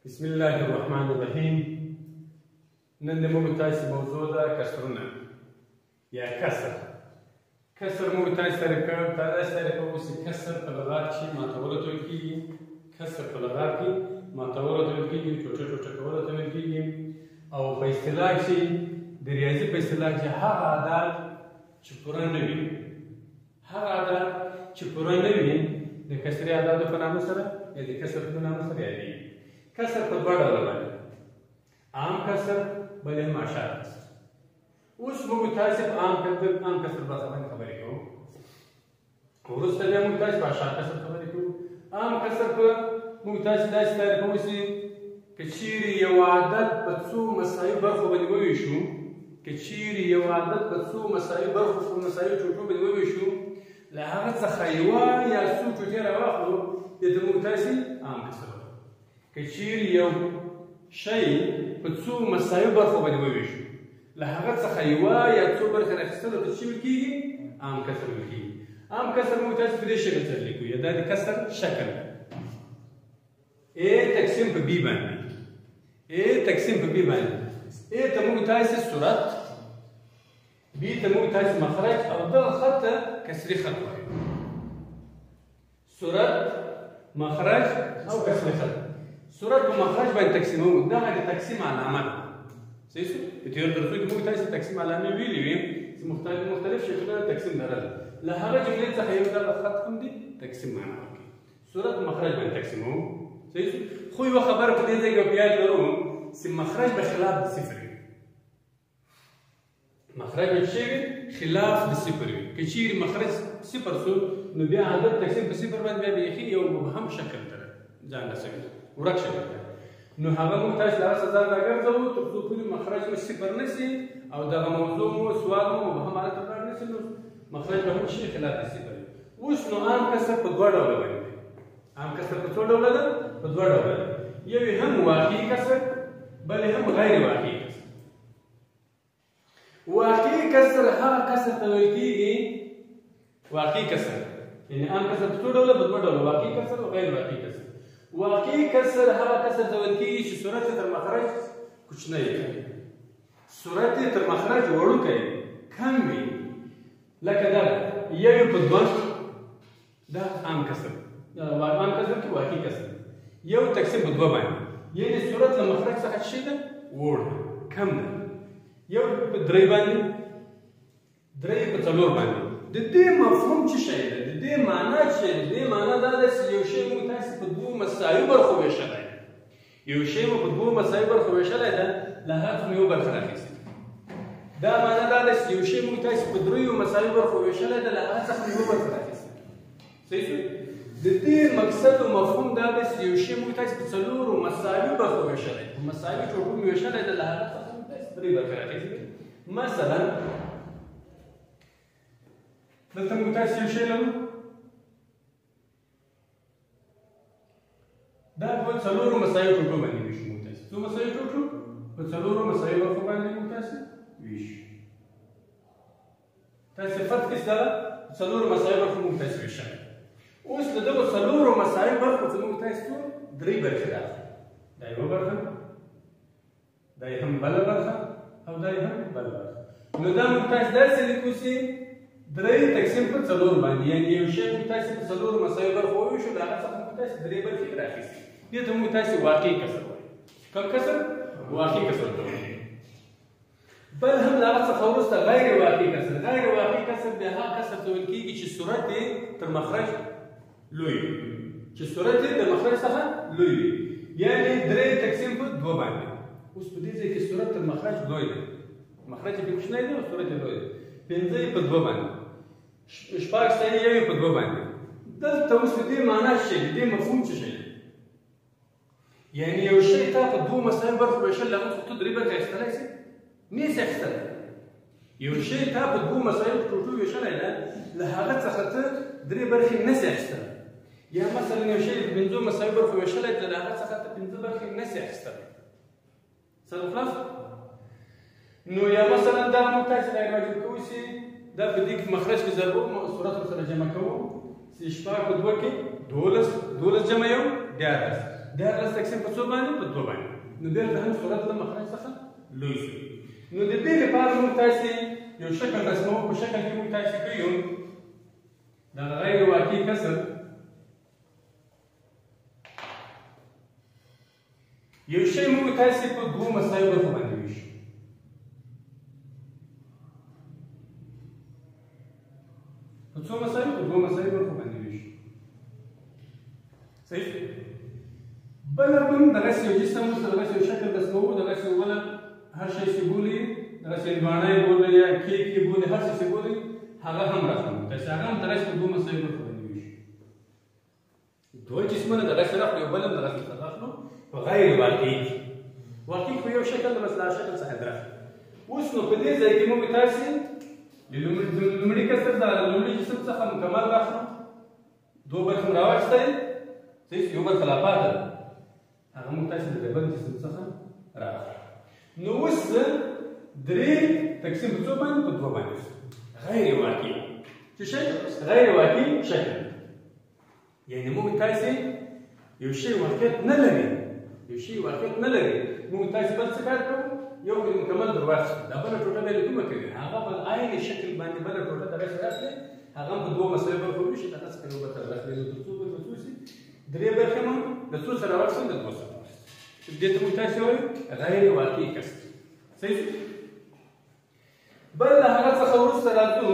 بسم الله الرحمن الرحیم. نن د موږ تاسې موضوع ده کسرونه یا کسر. کسر موږ تاسې تعریف کړ، داسې تعریفوو چې کسر په لغات کې ماتولو ته ویل کېږي. کسر په لغات کې ماتولو ته ویل کېږي، ټوټه ټوټه کولو ته ویل کېږي. او په اصطلاح کې د ریاضي په اصطلاح کې هغه عدد چې پوره نه وي، هغه عدد چې پوره نه وي د کسري اعدادو په نامه سره یا د کسر په نامه سره یادېږي. کسر په دوه ډوله باندې، عام کسر بل هم اعشار کسر. اوس موږ تاسې په عام کسر برخه باندې خبرې کوو، وروسته بیا موږ تاسې په اعشار کسر خبرې کوو. عام کسر په موږ تاسې داسې تعریفوو چې که چیرې یو عدد په څو مساوي برخو باندې وویشو، که چیرې یو عدد په څو مساوي برخو څو مساوي ټوټو باندې وویشو، له هغه څخه یوه یا څو ټوټې راواخلو، دې ته موږ تاسې عام کسر وایو. که چیرې یو شی په څو مساوي برخو باندې وویشو، له هغه څخه یوه یا څو برخې راخیستلو ته څه ویل کېږي؟ عام کسر ویل کېږي. عام کسر موږ تاسې په دې شکل سره لیکو، یا دا د کسر شکل دی. A تقسیم په B باندې، A تقسیم په B باندې، A ته موږ تاسې صورت، B ته موږ تاسې مخرج، او دغه خط ته کسري خط وایو. صورت، مخرج او کسري خط. صورت په مخرج باندې تقسیموو، دغه د تقسیم علامه ده. صحیح شو؟ په تېرو درسو کې موږ تاسې تقسیم علامې ویلې وې چې مختلف شکلونه تقسیم لرل. له هغه جملې څخه یو دغه خط هم دی تقسیم معنا ورکوي. صورت مخرج باندې تقسیموو. صحیح شو؟ خو یوه خبره په دې ځای کې په یاد لرو چې مخرج به خلاف د صفر وي. مخرج به څه وي؟ خلاف د صفر وي. که چیرې مخرج صفر سو، نو بیا عدد تقسیم په صفر باندې بیا بیخي یو مبهم شکل ته ځان رسوي، ورک شکل ته. نو هغه موږ تاسې له هغه څخه ځان راګرځوو تر څو پورې مخرج مو صفر نه سي او دغه موضوع مو سوال مو مبهم حالت ته لاړ نه سي، نو مخرج به هم شي خلاف د صفر وي. اوس نو عام کسر په دوه ډوله باندې دی. عام کسر په څو ډوله ده؟ په دوه ډوله ده. یو یې هم واقعي کسر، بل یې هم غیر واقعي کسر. واقعي کسر هغه کسر ته ویل کېږي، واقعي کسر یعنی عام کسر په څو ډوله؟ په دوه ډوله، واقعي کسر او غیر واقعي کسر. واقعي کسر هغه کسر ته ویل کېږي چې صورت یې تر مخرج کوچنی وي، صورت یې تر مخرج وړوکی وي، کم وي. لکه دا یو یې په دوه، دا عام کسر، دا عام کسر کې واقعي کسر، یو تقسیم په دوه باندې، یعنی صورت له مخرج څخه څه شی ده؟ وړ ده، کم ده. یو په درې باندې، درې په څلور باندې. د دې مفهوم څه شی ده؟ د دې معنا څه شی ده؟ د دې معنا دا ده چې یو شی موږ تاسې په دوو مساوي برخو ویشلی دی، یو شی مو په دوو مساوي برخو ویشلی ده، له هغه څخه مو یوه برخه راخیستې ده. دا معنا دا ده چې یو شی موږ تاسې په دریو مساوي برخو ویشلی ده، له هغه څخه مو یوه برخه راخیستې ده. صحیح شو؟ د دې مقصد او مفهوم دا دی چې یو شی موږ تاسې په څلورو مساوي برخو ویشلی، په مساوي ټوټو مو ویشلی ده، له هغه څخه موږ تاسې درې برخې راخیستې دي. مثلا دلته موږ تاسې یو شی لرو، دا په څلورو مساوي ټوټو باندې ویشو. موږ تاسې څو مساوي ټوټو؟ په څلورو مساوي برخو باندې موږ تاسې ویشو. تاسې فرض کړئ چې دا په څلورو مساوي برخو موږ تاسې ویشلی. اوس له دغو څلورو مساوي برخو څخه موږ تاسې څو درې برخې راخلو. دا یوه برخه، دا یې هم بله برخه، او دا یې هم بله برخه. نو دا موږ تاسې داسې لیکو چې درې تقسیم په څلور باندې، یعنې یو شی موږ تاسې په څلورو مساوي برخو وویشو، له هغه څخه موږ تاسې درې برخې راخیستې. دې ته موږ تاسې واقعي کسر وایو. کوم کسر؟ واقعي کسر ته وایو. بل هم له هغه څخه وروسته غیر واقعي کسر. غیر واقعي کسر بیا هغه کسر ته ویل کېږي چې صورت یې تر مخرج لوی وي، چې صورت یې د مخرج څخه لوی وي، یعنې درې تقسیم په دوه باندې. اوس په دې ځای کې صورت تر مخرج لوی دی، مخرج یې کوچنی دی او صورت یې لوی دی. پنځه یې په دوه باندې، شپږ سوه یو یې په دوه باندې. دلته اوس د دې معنا څه شی دی؟ د دې مفهوم څه شی دی؟ یعنې یو شی تا په دوو مساوي برخو ویشل، له هغه څخه ته درې برخې اخیستلی سې؟ نه سې اخیستلی. یو شی تا په دوو مساوي ټوټو ویشلی ده، له هغه څخه ته درې برخې نه سې اخیستلی. یا مثلا یو شی په پنځو مساوي برخو ویشلی ده، له هغه څخه ته پنځه برخې نه سې اخیستلی. سره خلاص؟ نو یا مثلا دا موږ تاسې غیر واجب کوو چې دا په دې کې مخرج کې ضربو صورت سره جمع کوو چې شپږ په دوه کې 12، 12 جمع یو 13، 13 تقسیم په څو باندې؟ په دوه باندې. نو بېرته هم صورت له مخرج څخه لوی شو. نو د دې لپاره موږ تاسې یو شکل رسموو. په شکل کې موږ تاسې ښیو دغه غیر واقعي کسر یو شی موږ تاسې په دوو مساوي برخو باندې ویشو. په څو مساوي؟ په دوو مساوي برخو باندې ویشو. صحیح؟ بله موږ دغسې یو جسم اوس دغسې یو شکل رسموو، دغسې یو بله هر شی چې بولي، دغسې هندواڼه یې بولي یا کیک یې بولي، هر څه چې بولي هغه هم رسموو. تاسې هغه هم دغسې په دوو مساوي برخو باندې ویشو. دوه جسمونه دغسې راخلو، یو بل هم دغسې سره راخلو په غیر واقعي کې. واقعي خو یو شکل دی، بس له شکل څخه راخلو. اوس نو په دې ځای کې موږ تاسې د لومړي کسر د لومړي جسم څخه مکمل راخلو، دوه برخې مو راواخیستلې، صحیح؟ یو برخه لا پاته ده، هغه موږ تاسې د بل جسم څخه راخلو. نو اوس درې تقسیم په څو باندې؟ په دوه باندې. غیر واقعي څه شی؟ غیر واقعي شکل. یعنې موږ تاسې یو شی واقعیت نه لري، یو شی واقعیت نه لري، موږ تاسې بل څه کار کوو؟ یو خو مکمل در واخیستو، دا بله ټوټه بیا له کومه کوي؟ هغه په عین شکل باندې بله ټوټه دغسې راخلي، هغه هم په دوو مساوي برخو ویشي، دغه څخه یو برخه راخلي. نو تر څو برخې څو شي؟ درې برخې مو له څو سره واخیستل؟ له دوو سره واخیستل. دې ته موږ تاسې وایو غیر واقعي کسر. صحیح؟ بل له هغه څخه وروسته راځو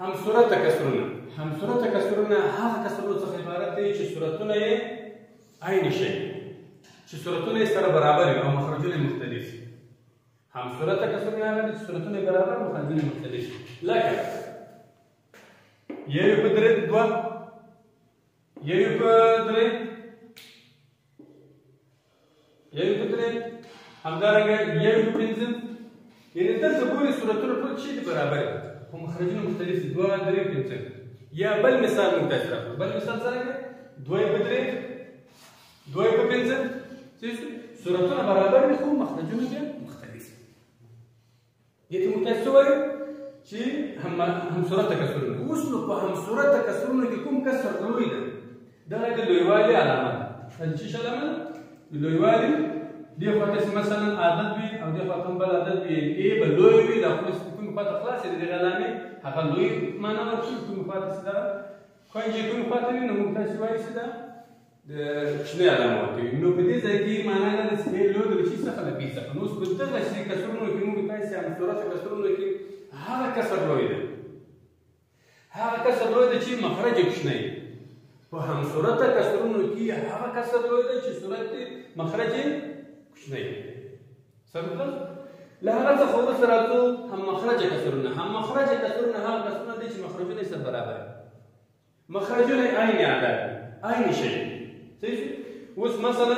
همصورته کسرونه. همصورته کسرونه هغه کسرونو څخه عبارت دي چې صورتونه یې عین شی، چې صورتونه یې سره برابر وي او مخرجونه یې مختلف وي. همصورته کسرونه هغه دي چې صورتونه یې برابر مخرجونه یې مختلف وي. لکه یو په درې دوه، یو په درې، یو په درې، همدارنګه یو په پنځه. یعنې دلته ګورې صورتونه ټول څه دي؟ برابر دي، خو مخرجونه مختلف دي، دوه، درې، پنځه. یا بل مثال موږ تاسې راخلو. بل مثال څرنګه؟ دوه په درې، دوه په پنځه. صورتونه برابر دي خو مخرجونه بیا مختلف دي. دې ته موږ تاسې څه وایو؟ چې همصورته کسرونه. اوس نو په همصورته کسرونو کې کوم کسر لوی دی؟ دغه د لویوالي علامه ده. دا د څه شي علامه ده؟ د لویوالي. دې خوا ته مثلا عدد وي او دې خوا ته هم بل عدد وي، یعنې ای به لوی وي، دا خو کومې خوا ته خلاص د دغې علامې هغه لوی معنا ورکوي، کومې خوا ته چې دغه کنج یې کومې خوا ته وي، نو موږ تاسې وایو چې دا د کوچنۍ علامه ورکوي. نو په دې ځای کې معنا دا ده چې ای لوی د چي څخه؟ له بي څخه. نو اوس په دغسې کسرونو کې موږ تاسې همصورته کسرونو کې هغه کسر لوی دی، هغه کسر لوی دی چې مخرج یې کوچنی. په همصورته کسرونو کې هغه کسر لوی دی چې صورت یې مخرج یې کوچنی. سم؟ له هغه څخه وروسته راځو هم مخرجه کسرونه. هم مخرجه کسرونه هغه کسرونه دي چې مخرجونه یې سره برابر دي، مخرجونه یې عین اعداد دي، عین شی. صحیح؟ اوس مثلا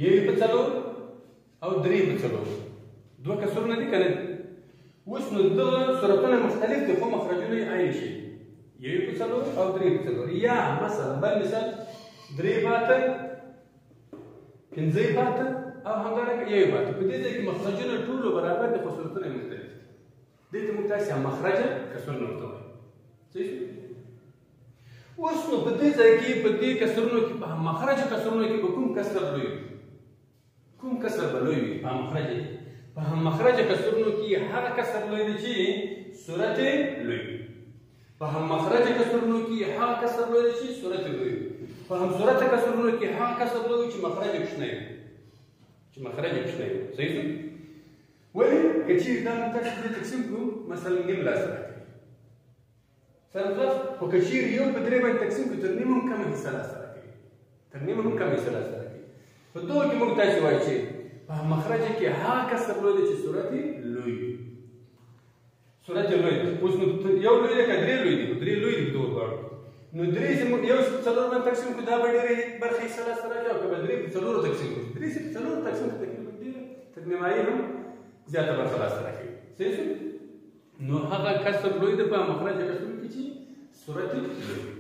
یو په څلور او درې په څلور، دوه کسرونه دي که نه؟ اوس نو دغه صورتونه مختلف دي خو مخرجونه یې عین شی، یو په څلور او درې په څلور. یا مثلا بل مثال درې په اته، پنځه په اته او همدارنګه یو په اته. په دې ځای کې مخرجونه ټولو برابر دي خو صورتونه یې مختلف دي. دې ته موږ تاسې مخرجه کسرونه ورته وایو. صحیح؟ اوس نو په دې ځای کې په دې کسرونو کې په مخرجه کسرونو کې به کوم کسر لوی وي؟ کوم کسر به لوی وي په مخرجه کې؟ په مخرجه کسرونو کې هغه کسر لوی دی چې صورت یې لوی وي. په هم مخرجه کسرونو کې هغه کسر لوی دی چې صورت یې لوی وي. په همصورته کسرونو کې هغه کسر لوی وي چې مخرج یې کوچنی وي، چې مخرج یې کوچنی وي. صحیح شو؟ ولې که چېرې دا موږ تاسې دې تقسیم کړو، مثلا نیم لاس راکوي سره خلاص، خو که چېرې یو په درې باندې تقسیم کړو تر نیم هم کمه حصه لاسته راکوي، تر نیم هم کمه حصه لاسته راکوي. په دغو کې موږ تاسې وایو چې په مخرجه کې هغه کسر لوی دی چې صورت یې لوی وي، صورت یې لوی دی. اوس نو یو لوی دی که درې لوی دي؟ درې لوی دي په دغو دواړو. نو درې چې موږ یو څلور باندې تقسیم کړو دا به ډېرې برخې حصه لاسته راکړي، او که به درې په څلورو تقسیم کړو، درې چې په څلورو تقسیم کړو تقریبا ډېره تر نیمایي هم زیاته برخه لاسته راکوي. صحیح شو؟ نو هغه کسر لوی دی په مخرجه کسرونو کې چې صورت یې لوی وي.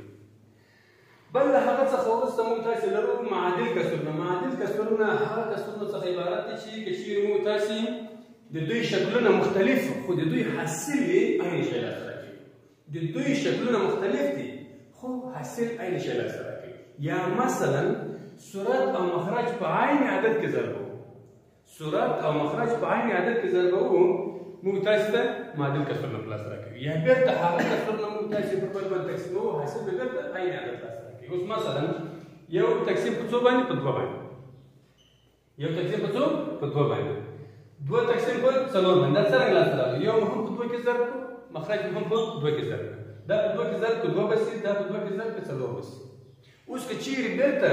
بل له هغه څخه وروسته موږ تاسې لرو معادل کسرونه. معادل کسرونه هغه کسرونو څخه عبارت دي چې که چېرې موږ تاسې د دوی شکلونه مختلف خو د دوی حاصل یې عین شی لاسته راکوي. د دوی شکلونه مختلف دي خو حاصل عین شی لاسته راکوي. یا مثلا صورت او مخرج په عین عدد کې ضربوو، صورت او مخرج په عین عدد کې ضربوو، موږ تاسو ته معادل کسرونه په لاس راکوي. یا بېرته هغه کسرونه موږ تاسو په بل باندې تقسیموو، حاصل به بېرته عین عدد لاسته راکوي. اوس مثلا یو تقسیم په څو باندې؟ په دوه باندې. یو تقسیم په څو؟ په دوه باندې. دوه تقسیم په څلور باندې. دا څرنګه لاسته راغلی؟ یو هم په دوه کې ضرب کړو، مخرج هم په دوه کې ضرب کړو. دا په دوه کې ضرب کړو دوه به سي، دا په دوه کې ضرب کړو څلور به سي. اوس که چیرې بېرته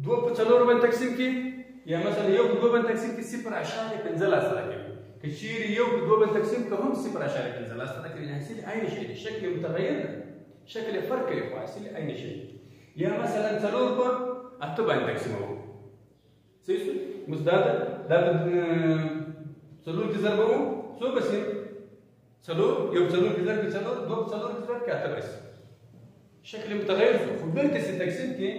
دوه په څلور باندې تقسیم کړي، یا مثلا یو په دوه باندې تقسیم کړي، 0.5 لاسته راکوي. که چیرې یو په دوه باندې تقسیم کړو هم 0.5 لاسته راکوي. یعنې حاصل عین شی دی، شکل یې متغیر دی، شکل یې فرق کوي خو حاصل یې عین شی دی. یا مثلا څلور په اته باندې تقسیموو، صحیح شو؟ اوس دا ده، دا په څلور کې ضربوو، څو به سي؟ څلور، یو په څلور کې ضرب کړي څلور، دوه په څلور کې ضرب کړي اته به سي. شکل یې متغیر شو خو بېرته سي تقسیم کړي،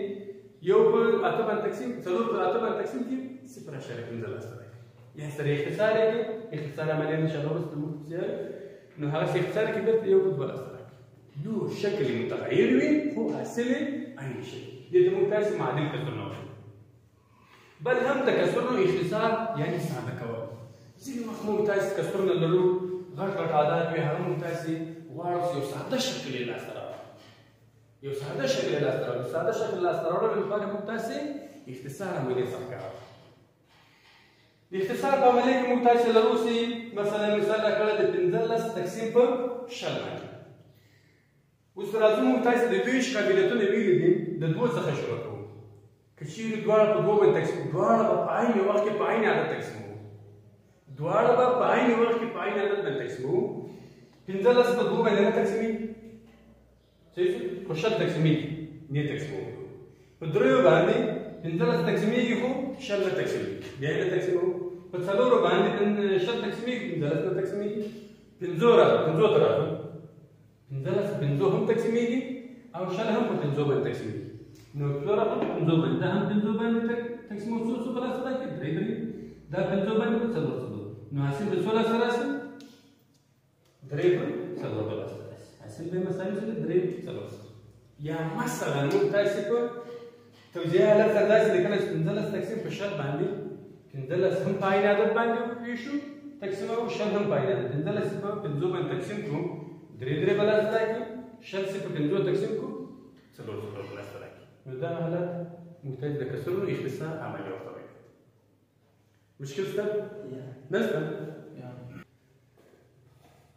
یو په اته باندې تقسیم، څلور په اته باندې تقسیم کړي، 0.5 لاسته راکوي. یا سره اختصار یې کړي، اختصار عملیه ان شاء الله وروسته موږ پسې نو هغه سي اختصار کړي، بېرته یو په دوه لاسته راکوي. نو شکل یې متغیر وي خو حاصل یې عین شي. دې ته موږ تاسې معادل کسرونه وایو. بل هم د کسرونو اختصار یعنې ساده کول. ځینې وخت موږ تاسې کسرونه لرو، غټ غټ عادات وي، هغه موږ تاسې غواړو چې یو ساده شکل یې لاسته راوړو، یو ساده شکل یې لاسته راوړو. ساده شکل لاسته راوړلو لپاره موږ تاسې اختصار عملیې څخه کار اخلو. د اختصار په عملیه کې موږ تاسې لرو چې مثلا مثال راکړی د 15 تقسیم په 20 باندې. اوس راځو موږ تاسې د ویش قابلیتونه ویلي دي، د دوو څخه شروع کوو. که چیرې دواړه په دوو باندې تقسیم، دواړه به په عین وخت کې په عین عدد تقسیموو، دواړه به په عین وخت کې په عین عدد باندې تقسیموو. 15 په دوو باندې نه تقسیمېږي، صحیح شو؟ خو 20 تقسیمېږي، نه تقسیموو. په دریو باندې 15 تقسیمېږي خو 20 نه تقسیمېږي، بیا یې نه تقسیموو. په څلورو باندې 20 تقسیمېږي، 15 نه تقسیمېږي. پنځو راځو، پنځو ته راځو، 15 پنځو هم تقسیمېږي او 20 هم په پنځو باندې تقسیمېږي. نو څو راغلو؟ په پنځو باندې، دا هم پنځو باندې تقسیموو، څو څو په لاسته راکړي؟ درې درې. دا پنځو باندې په څلور څلور، نو حاصل به څو لاسته راسي؟ درې په څلور به لاسته راسي. حاصل به یې مساوي شي درې په څلور سره. یا مثلا موږ تاسې په توضیح حالت سره داسې لیکلی چې 15 تقسیم په 20 باندې، 15 هم په عین عدد باندې وویشو تقسیموو، 20 هم په عین عدد. 15 په پنځو باندې تقسیم کړو، درې درې به لاسته راکړي، 20 په پنځو تقسیم کړو، څلور څلور به لاسته راکړي. نو دا حالت موږ ته د کسرونو اختصار عملي ورته وایي. مشکل شته؟ نشته؟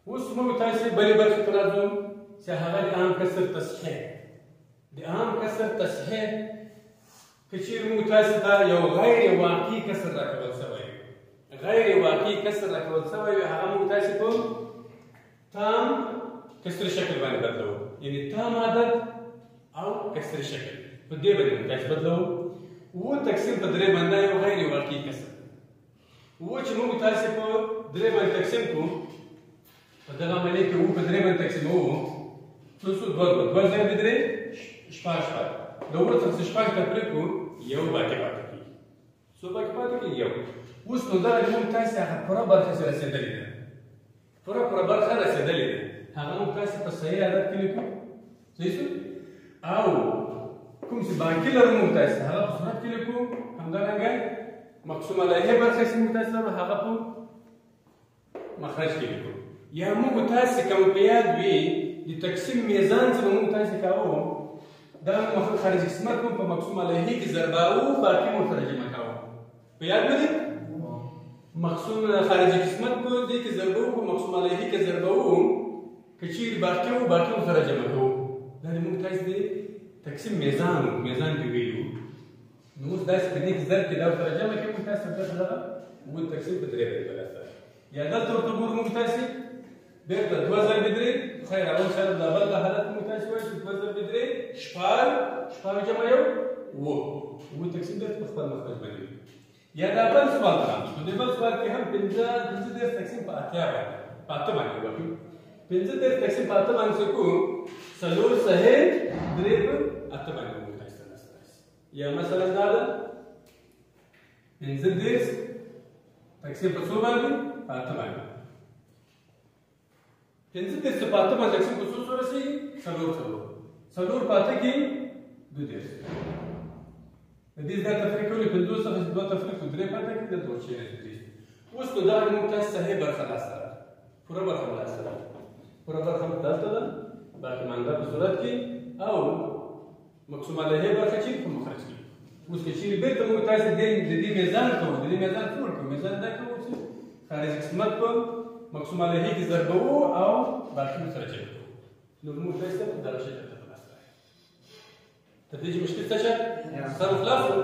اوس موږ تاسې بلې برخې ته راځو چې هغه د عام کسر تصحیح. د عام کسر تصحیح که چیرې موږ تاسې ته یو غیر واقعي کسر راکول سوی وي، غیر واقعي کسر راکول سوی وي، هغه موږ تاسې په تام کسر شکل باندې بدلوو، یعنې تام عدد او کسر شکل په دې باندې موږ تاسې بدلوو. اووه تقسیم په درې باندې یو غیر واقعي کسر. اووه چې موږ تاسې په درې باندې تقسیم کړو، په دغه عملیه کې اووه په درې باندې تقسیموو، څو څو؟ دوه دوه، دوه ضرب درې شپږ شپږ. د اووه څخه شپږ تفریق کړو، یو باقي پاتې کېږي. څو باقي پاتې کېږي؟ یو. اوس نو دغه موږ تاسې هغه پوره برخه چې رسېدلې ده، پوره پوره برخه رسېدلې ده، هغه موږ تاسې په صحیح عدد کې لیکو، صحیح شو؟ او کوم چې باقي لرو موږ تاسې هغه په صورت کې لیکو. همدارنګه مقسوم علیه برخه چې موږ تاسې لرو هغه په مخرج کې لیکو. یا موږ تاسې که مو په یاد وي د تقسیم میزان چې به موږ تاسې کاوه، دا خارج قسمت مو په مقسوم علیه کې ضرباوو، باقي مو ورسره جمع کاوه. په یاد مو دي؟ مقسوم خارج قسمت په دې کې ضربوو، په مقسوم علیه کې ضربوو، که چیرې باقي وو باقي ورسره جمع کوو. دا د موږ تاسې د تقسیم میزان و، میزان پې ویلي وو. نو اوس داسې په دې کې ضرب کې دا ورسره جمع کړي، موږ تاسې دلته دغه اووه تقسیم په درې باندې په لاسته راکړي. یا دلته ورته ګورو موږ تاسې بېرته دوه ضرب درې، خیر اول شرط دا بل دا حالت موږ تاسې وایو چې دوه ضرب درې شپږ، شپږ جمع یو اووه، اووه تقسیم بېرته په خپل مخرج باندې وي. یا دا بل سوال ته راځو، په دې بل سوال کې هم 35 تقسیم په اتیا باندې، په اته باندې وکړو. 35 تقسیم په اته باندې څه کوو؟ څلور صحیح درې په اته باندې موږ تاسې ته لاسته راسي. یا مثلا دا ده 35 تقسیم په څو باندې؟ په اته باندې. 35 په 8 باندې تقسیم کو څو رسېږي؟ څلور څلور څلور په 8 کې 32. د دې دا تفریق کولو 50 څخه دوه تفریق کو 3 پاتې کې د دوه شي درې. اوس نو دا موږ تاسو صحیح برخه لاسته راغله، پوره برخه لاسته راغله، پوره برخه دلته ده، باقي مانده په صورت کې او مقسوم علیه برخه چې په مخرج کې. اوس که چیرې بېرته موږ تاسو د دې میزان کوو، د دې میزان څه ورکوو؟ میزان دا کوو چې خارج قسمت په مقسوم علیه کې ضربوو او باقي مو سره جمع کوو. نو موږ تاسو ته دغه شکل ته په لاس راغی. تر دې چې مشکل څه شه؟ سر خلاص شو؟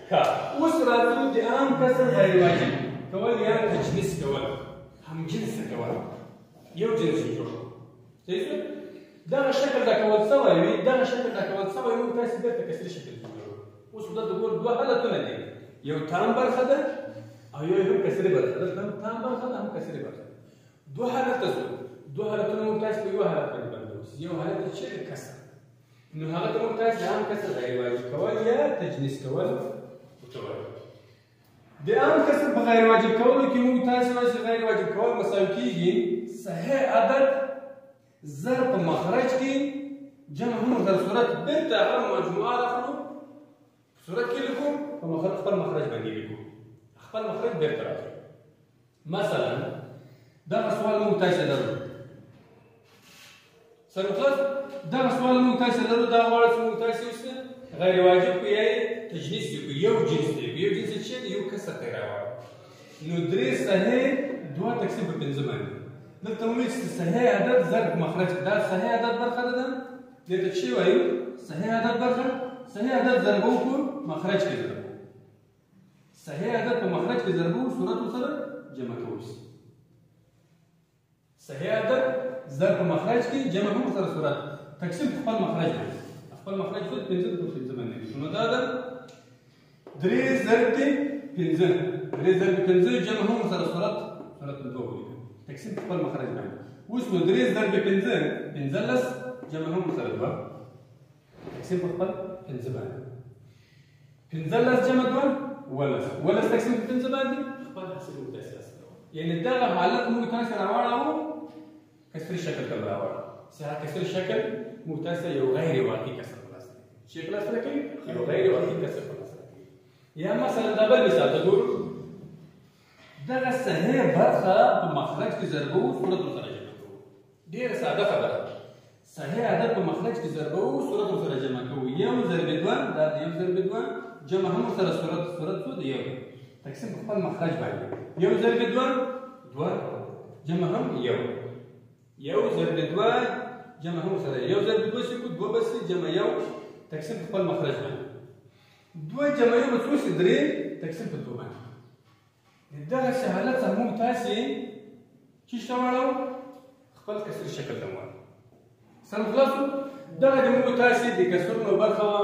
ښه، اوس راځو د عام کسر غیر واجب کول یا تجنیس کول، همجنسه کول، یو جنس یې جوړ. صحیح شو؟ دغه شکل دا کول سوی وي، دغه شکل دا کول سوی موږ تاسې بېرته کسري شکل جوړوو. اوس دلته ګور دوه حالتونه دي، یو تام برخه ده او یو هم کسري برخه. دلته هم تام برخه ده هم کسري برخه ده. دوه حالته شو، دوه حالتونه موږ تاسې په یوه حالت باندې بندوو. یو حالت چې د کسر، نو هغه ته موږ تاسې عام کسر غیر واجب کول یا تجنیس کول ورته وایو. د عام کسر په غیر واجب کولو کې موږ تاسې وایو چې غیر واجب کول مساوي کېږي صحیح عدد ضرب په مخرج کې جمع هم ورسره صورت، بېرته هغه مجموعه راخلو صورت کې لیکو، په مخرج خپل مخرج باندې لیکو، خپل مخرج بېرته راخلو. مثلا دغه سوال موږ تاسې لرو، سره خلاص؟ دغه سوال موږ تاسې لرو، دا غواړو چې موږ تاسې اوس غیر واجب کړو یا تجنیس یې کړو، یو جنس دی، یو جنس چې دی یو کسر ته یې راواړو. نو درې صحیح دوه تقسیم په 5 باندې. دلته موږ چې صحیح عدد ضرب مخرج، دا صحیح عدد برخه ده، دې ته چې وایو صحیح عدد برخه، صحیح عدد ضربو په مخرج کې ضربو، صحیح عدد په مخرج کې ضربو صورت سره جمع کوو. صحیح عدد ضرب په مخرج کې جمع هم سره صورت تقسیم په خپل مخرج باندې، خپل مخرج څه 5 په 5 باندې. نو دا ده درې ضرب دی 5، درې ضرب 5 جمع هم سره صورت، صورت دوه ولیکه تقسیم په خپل مخرج باندې. اوس نو درې ضرب 5 15 جمع هم سره دوه تقسیم په خپل 5 باندې، 15 جمع دوه 19، 19 تقسیم په 5 باندې خپل حاصل موږ تاسې لاسته راوړو. یعنې دغه حالت موږ تاسې راواړاوو کسري شکل ته راواړو. چې کسري شکل موږ تاسې یو غیر واقعي کسر په لاس راکوي، چې په لاس راکوي یو غیر واقعي کسر په لاس راکوي. یا مثلا دا بل مثال ته ګورو، دغه صحیح برخه په مخرج کې ضربوو صورت ورسره جمع کوو. ډېره ساده خبره، صحیح عدد په مخرج کې ضربوو صورت ورسره جمع کوو. یو ضرب دوه، دا د یو ضرب دوه جمع هم ورسره صورت، صورت څو دی یو تقسیم په خپل مخرج باندې، یو ضرب دوه دوه جمع هم یو، یو ضرب دوه جمع هم سره یو ضرب دوه شي کو دوه به شي جمع یو تقسیم په خپل مخرج باندې، دوه جمع یو به څو شي درې تقسیم په دوه باندې. د دغسې حالت څخه موږ تاسې چیش ته واړوو؟ خپل کسري شکل ته واړوو. سره خلاص شو؟ دغه د موږ تاسې د کسرونو برخه وه،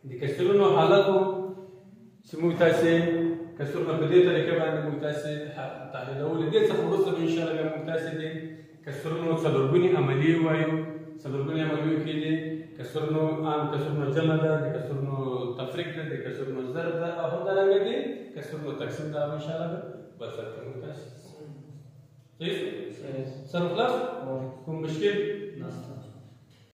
د کسرونو حالت و چې موږ تاسې کسرونه په دې طریقه باندې موږ تاسې تحلیلولو. دې څخه وروسته به انشاءالله بیا موږ تاسې د کسرونو څلورګوني عملي وایو. څلورګوني عملیو کې د کسرونو عام کسرونو جمع ده، د کسرونو تفریق ده، د کسرونو ضرب ده، او همدارنګه د کسرونو تقسیم ده. انشاءالله به بل ځل کې موږ تاسې صحیح شو؟ سره خلاص؟ کوم مشکل؟